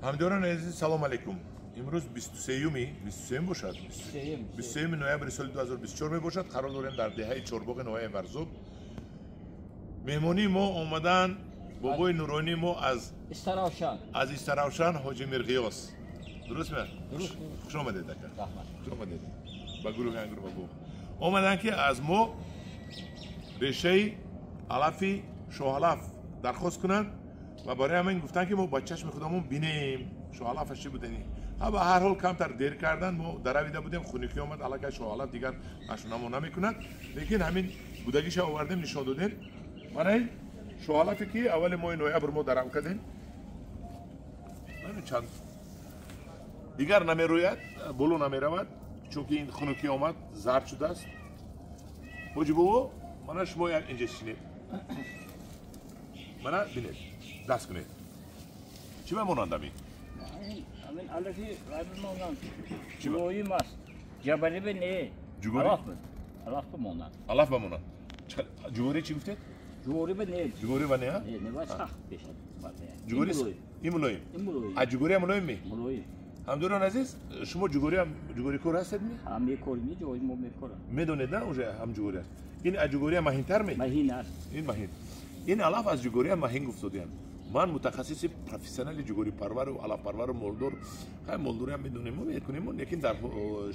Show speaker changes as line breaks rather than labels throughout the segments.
Ҳамдиёрони азиз, салом алейкум. Имрӯз 23 бошад, 23 ноябри соли 2024 мебошад. Қарор дорем дар деҳаи Чорбоғи ноҳияи Варзоб. Меҳмонии мо омадан бобои нуронии мо аз
Истаравшан,
аз Истаравшан, Ҳоҷи Мирғиёс. Дуруст ме? Хуш омадед, ака, хуш омадед ба гурӯҳи Ангур ва Боғ. Омаданд, ки аз мо решаи алафи шоҳалаф дархост кунанд ва барои ҳамин гуфтанд, ки мо ба чашми худамон бинем, шоҳалафаш чӣ будани. Ба ҳар ҳол, камтар дер кардан, мо даравида будем, хунукӣ омад, аллакай шоҳалаф дигар нашунамо намекунад, лекин ҳамин будагиша овардем, нишон додем. Мана ин шоҳалафе, ки аввали моҳи ноябр мо дарав кардем, чанд дигар намерӯяд, боло намеравад, чунки ин хунукӣ омад, зард шудааст. Ҳоҷи бобо, мана шумо як инҷа шинед, мана бинед, даст кунед, чӣ ба монанд ами?
Ҳамин алафи монанд, мулоим аст, ҷабариби не, алаф ба монанд.
Алаф ба монанд. Ҷуворӣ чӣ гуфтед?
Ҷувориба не.
Ҷувориба не?
Не, ва сахт бешад.
Ҷуворӣ ин мулоим, а ҷуворӣ ҳам мулоим ми?
Мулоим.
Ҳамдиёрон азиз, шумо ҷувориам ҷуворикор ҳастед ми?
Ҳам мекорем, ҷои мо мекорам.
Медонед, на, уже ҳам ҷуворӣ аст. Ин аз ҷувориам маҳинтар ми?
Маҳин аст.
Ин маҳин, ин алаф аз ҷувориам маҳин гуфтодиям. Ман мутахассиси профессионали ҷугорипарвару алафпарвару молдор, хай, молдориам медонем, мо мекунем, лекин дар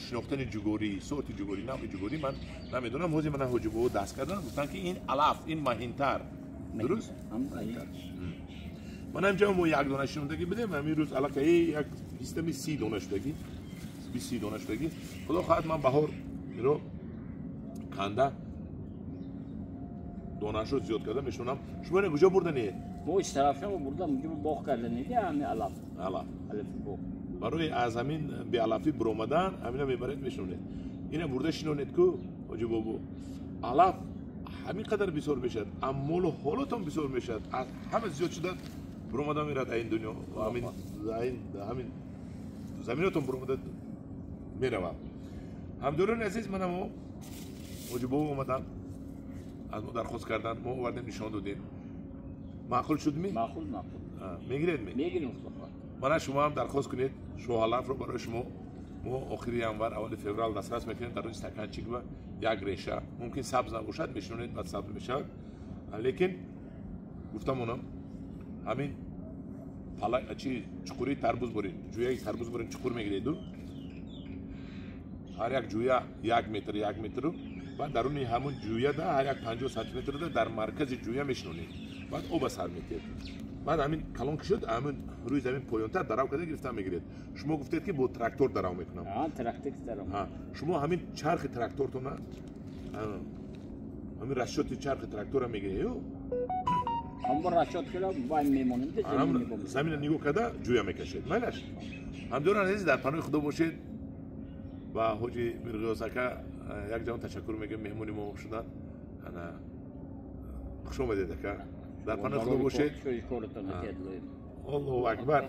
шинохтани ҷугорӣ, сорти ҷугорӣ, навъи ҷугорӣ ман намедонам. Ҳозир мана ҳоҷи бобо даст кардан, гуфтанд, ки ин алаф ин маҳинтар, дуруст. Ман ҳамҷа мо як дона шинондагӣ будем, ҳамин рӯз аллакай як бистами 30 дона шудагӣ, 20 дона шудагӣ. Худо хоҳад, ман баҳор иро канда, донаашро зиёд карда мешунам. Шумо ина куҷо бурданед?
Мо Истаравшан бурдам, унҷо боғ карданед, ҳами алаф.
Алаф.
Алафи боғ.
Барои аз ҳамин беалафӣ биромадан ҳамина мебаред, мешунед. Ина бурда шинонед ку, ҳоҷи бобо, алаф ҳамин қадар бисёр мешавад, аммолу ҳолатон бисёр мешавад, аз ҳама зиёд шуда биромада мерад ин дунё, ҳамин заминотон биромада меравад. Ҳамдиёрони азиз, мана мо ҳоҷи бобо омадан, аз мо дархост кардан, мо овардем, нишон додем. Маъқул шудми?
Маъқул, маъқул.
Мегиред ми?
Мегирем, худо хоҳад.
Мана шумо ҳам дархост кунед, шоҳалафро барои шумо мо охири январ, аввали феврал дастрас мекунем. Дар рӯи стаканчик ва як реша, мумкин сабз набошад, мешинонед, баъд сабз мешавад. Лекин гуфтамонам, ҳамин пала чи чуқурии тарбуз боред, ҷӯяи тарбуз боред, чуқур мегиреду, ҳар як ҷӯя 1 метр, 1 метру, баъд даруни ҳамун ҷӯяда ҳар як 50 сантиметрда дар маркази ҷӯя мешинонед, баъд оба сар метиҳед. Баъд ҳамин калон ки шуд, ҳамин рӯи замин поёнтар дарав карда гирифта мегиред. Шумо гуфтед, ки бо трактор дарав мекунам. Шумо ҳамин чархи трактортона, ҳамин расчёти чархи трактора мегиред. Замина нигоҳ карда ҷӯя мекашед. Майлаш, ҳамдиёрон азиз, дар паноҳи Худо бошед. Ва ҳоҷи Мирғиёс ака як ҷаҳон ташаккур мегӯем, меҳмони мо шуданд. Ана, хуш омадед, ака, дар паноҳи Худо бошед. Аллоҳу акбар.